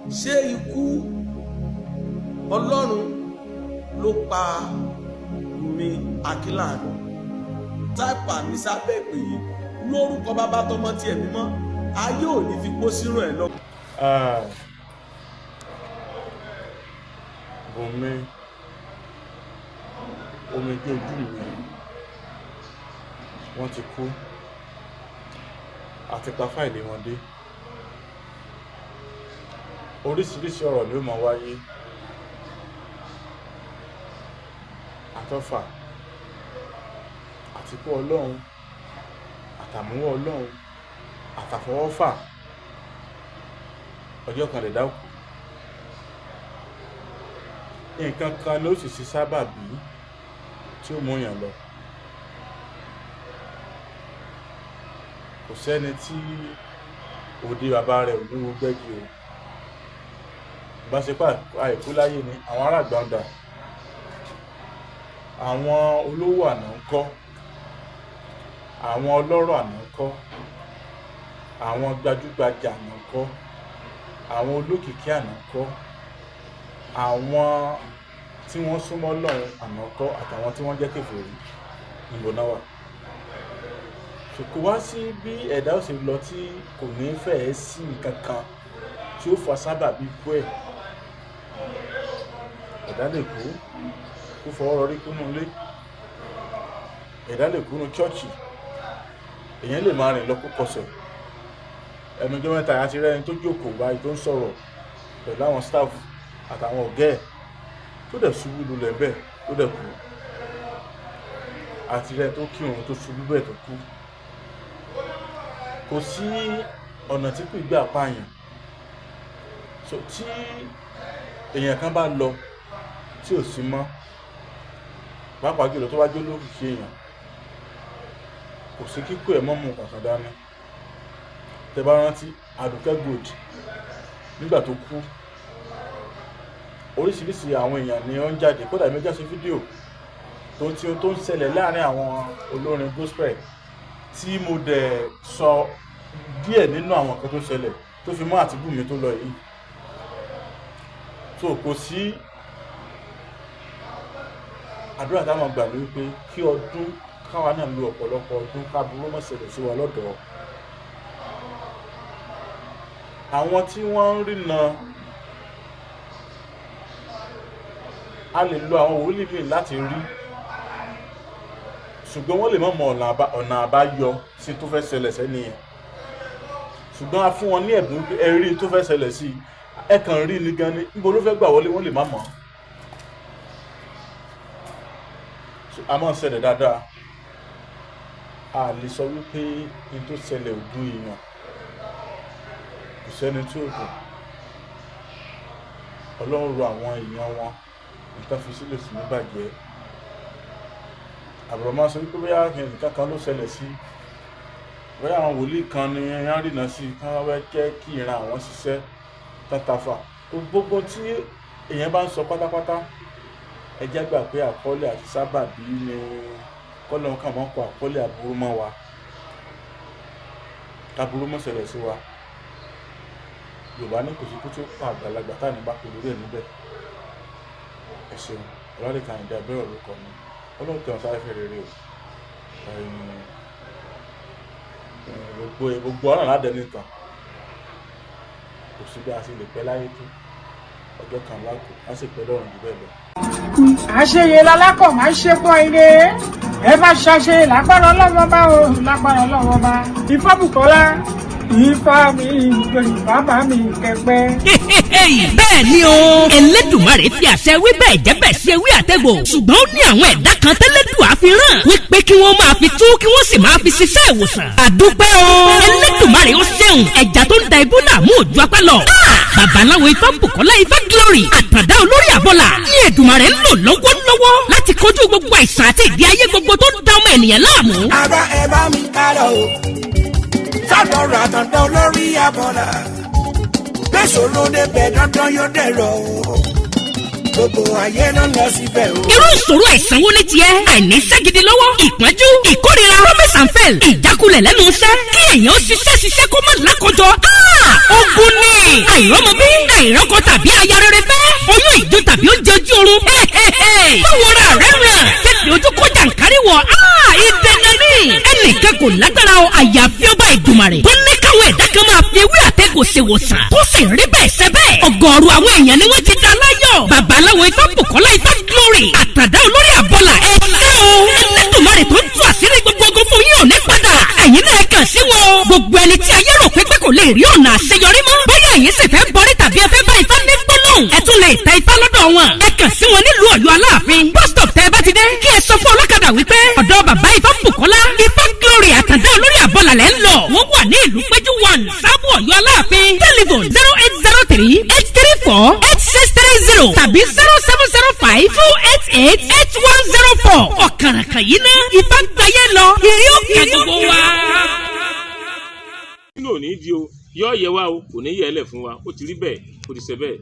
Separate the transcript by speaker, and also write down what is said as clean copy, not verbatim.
Speaker 1: Ṣé ikú Ọlọ́run ló pa Wùmí Akínlànà? Type àmín sábẹ́ ìpè yìí lórúkọ Bàbá, tọmọ tí Ẹ̀mí mọ́. Ayé ò ní fi pósí ràn ẹ́ lọ.
Speaker 2: Ah, Bùnmi, omijé ojú mi, wọ́n ti kú àti pa fáìlì wọn dé. Oríṣiríṣi ọ̀rọ̀ ni ó máa wáyé, àtọ́fà àtikú Ọlọ́run, àtàmúwọ́ Ọlọ́run, àtàfọwọ́fà. Ọjọ́ kan lè dákú, nǹkan kan ló sì ṣe sábàbí tí ó mú yàn lọ. Kò sẹ́ni tí òde bàbá rẹ̀ ò ní wo gbẹ́gi o. Ìbáṣepọ̀ àìkú láyé ni àwọn ará gbàǹdà, àwọn olówó àná ń kọ́, àwọn ọlọ́rọ̀ àná ń kọ́, àwọn gbajúgbajà àná ń kọ́, àwọn olókìkí àná ń kọ́, àwọn tí wọ́n súnmọ́ Ọlọ́run àná ń kọ́, àtàwọn tí wọ́n jẹ́ kèfèrí, níbo náà wà? Kò wá sí bí ẹ̀dá ó ṣe lọ tí kò ní fẹ́ẹ́ sí nǹkan kan tí ó fa sábàbí ikú ẹ̀. Ẹ̀dá lè kú kó fọwọ́ rọrí kúnú ilé, ẹ̀dá lè kúnú chọ́ọ̀chì, èèyàn lè máa rìn lọ kó kọsẹ̀. Ẹnu ọjọ́ mẹ́ta àti rẹ́ni tó jókòó báyìí tó ń sọ̀rọ̀ pẹ̀lú àwọn staff àtàwọn ọ̀gá ẹ̀ tó dẹ̀ ṣubú lulẹ̀ bẹ́ẹ̀ tó dẹ̀ kú, àti rẹ́ni tó kírun tó ṣubú bẹ́ẹ̀ tó kú. Kò sí ọ̀nà tí kò gbà pààyàn. So tí èèyàn kan bá lọ tí ò sí mọ́, pàápàá jùlọ tó bá jó lókìkí èèyàn, kò sí kíkú ẹ̀ mọ́mú kankan dání. Tẹ bá rántí Àdùkẹ́ Gold nígbà tó kú, oríṣiríṣi àwọn èèyàn ni ó ń jáde. Kódà èmi já ṣe fídíò tó ti tó ń ṣẹlẹ̀ láàrin àwọn olórin gospel, tí mo dẹ̀ sọ díẹ̀ nínú àwọn nǹkan tó ṣẹlẹ̀ tó fi mọ́ àti Bùnmi tó lọ yìí. So kò sí àdúrà táwọn gbà ní wípé kí ọdún káwa náà lu ọ̀pọ̀lọpọ̀ ọdún, káburú má ṣẹlẹ̀ sí wa lọ́dọ̀ọ́. Àwọn tí wọ́n ń rìnà, a lè lo àwọn wòlíì míì láti rí, ṣùgbọ́n wọ́n lè má mọ ọ̀nà àbáyọ sí tó fẹ́ ṣẹlẹ̀ sẹ́ni yẹn. Ṣùgbọ́n a fún wọn ní ẹ̀bùn wípé ẹ rí tó fẹ́ ṣẹlẹ̀ sí ẹ, kàn rí ni gan ni, níbo ló fẹ́ gbà wọlé, wọ́n lè má mọ̀. A máa ń ṣẹlẹ̀ dáadáa. A lè sọ wípé n tó ṣẹlẹ̀ ò dùn èèyàn, kò sẹ́ni tí ò dùn. Ọlọ́run rọ àwọn èèyàn wọn, nǹkan fi sílẹ̀ sí ní bàjẹ́. Àbúrò máa sọ wípé bóyá nǹkan kan ló ṣẹlẹ̀ sí, bóyá àwọn wòlíì kan ni wọ́n rìnà sí kí wọ́n fẹ́ jẹ́ kí ìran àwọn ṣiṣẹ́ tátàfà. Gbogbo tí èèyàn bá ń sọ pátápátá, ẹ jẹ́ gbà pé àkọọ́lẹ̀ àti sábàbí ni. Kọ́lọ́run kà máa ń kọ àkọọ́lẹ̀ aburú mọ́ wa, aburú mọ́ ṣẹlẹ̀ sí wa. Yorùbá ní kò sí kú tí ó pa àgbàlagbà tá ní bá kú lórí ẹ̀ níbẹ̀. Ẹ ṣeun. Ọlálẹ́kan Àyìndé Abẹ́rẹ́ orúkọ mi. Ọlọ́run tẹ̀wọ̀n sáré fẹ́ rere o. Gbogbo gbogbo ọ̀nà ládẹ́ni tàn, kò sí bí a ṣe lè pẹ́ láyé tó, ọjọ́ kan lákò á sì pẹ́ lọ́run jù bẹ́ẹ̀ lọ.
Speaker 3: Àṣeyẹ lalákọ̀ máa ń ṣe pọ̀ ire. Ẹ bá ṣàṣe lágbára Ọlọ́wọ́ bá o, lágbára Ọlọ́wọ́ bá. Ifábùkọ́lá, Ifá mi ìgbẹ̀yìn, bàbá mi kẹpẹ́.
Speaker 4: Bẹ́ẹ̀ ni o, Elédùmarè fi àṣẹ wí bẹ́ẹ̀ jẹ́ bẹ́ẹ̀ ṣe wí àtẹ̀gbò, ṣùgbọ́n ó ní àwọn ẹ̀dá kan tẹ́lẹ̀dùà fi ràn wípé kí wọ́n máa fi tú, kí wọ́n sì máa fi ṣiṣẹ́ ìwòsàn. Àdúpẹ́ o, Elédùmarè ó ṣeun. Ẹja tó ń da ibú náà mú òjú apá lọ. Babaláwo Ifábùkọ́lá Ifá Glory, àtàndá olórí àbọ̀là ní Èdùmarè ń lò lọ́wọ́lọ́wọ́ láti kojú gbogbo àìsàn àti ìdí ayé gbogbo tó ń da ọmọ ènìyàn láàmú.
Speaker 5: Ara ẹ bá mi ká lọ o, sọ́dọ̀ ràtàndán olórí abọ́là gbèsò ló débẹ̀, dandan yóò dẹ̀rọ̀ o. Gbogbo ayé ló ń lọ síbẹ̀ o.
Speaker 4: Irú ìṣòro àìsàn wo ni tiẹ̀? Àìníṣẹ́ gidi lọ́wọ́, ìpọ́njú, ìkórira, promise and fail, ìjákulẹ̀ lẹ́nu iṣẹ́, kí èèyàn ó ṣiṣẹ́ ṣiṣẹ́ kó má lákòjọ. Ah! Ogun ni àìrọ́mọbí, àìrọ́kọ tàbí aya rere fẹ́, oyún ìjó tàbí oúnjẹ ojú oorun. Báwo ra rẹ̀ ràn tètè ojú kó jàǹkárí wọ̀? Ah! Ìdẹ̀nà ni ẹnìkan kò lágbára o, àyàfi ọba Ìdùmarè tó ní káwọn ẹ̀dá kan máa fi ewé àtẹ̀gùn ṣèwòsàn tó sì rí bẹ́ẹ̀ ṣe bẹ́ẹ̀. Ọ̀gọ̀ọ̀rọ̀ àwọn èèyàn ni wọ́n ti dá láyọ̀. Babaláwo Ifá Bùkọ́lá Ifá Glory, àtàdá olórí àbọ̀là, ẹ ṣé o. Ẹlẹ́dùnmarè tó ń tú àṣírí gbogbo ogun fún yín ò ní padà. Ẹ̀yin náà kàn sí wọn o. Gbogbo ẹni tí ayé rò pé kò lè rí ọ̀nà àṣeyọrí mọ́, bóyá ẹ̀yin sì fẹ́ bọrí tàbí ẹ fẹ́ bá Ifá ní gbólóhùn, ẹ tún lè tẹ Ifá lọ́dọ̀ wọn. Ẹ kàn sí wọn nílùú Ọ̀yọ́ Aláàfin bus stop. Tẹ́ ẹ bá ti dé, kí ẹ sọ fún ọlọ́kadà wípé ọ̀dọ̀ bàbá Ifá Bùkọ́lá Ifá Glory, àtàdá olórí àbọ̀là lẹ́ ń lọ. Wọ́n wà ní ìlú péjú 1, Sábò, Ọ̀yọ́ Aláàfin. Telephone 08038348630 tàbí 07052888104. Ọ̀kàràkàn yìí ná Ifá gbáyé lọ, ìrí òkè gbogbo wa.
Speaker 6: Nínú òní di o, yọ yẹ wa o, kò ní yẹ ẹ lẹ fún wa. Ó ti rí bẹ́ẹ̀, ó ti ṣe bẹ́ẹ̀.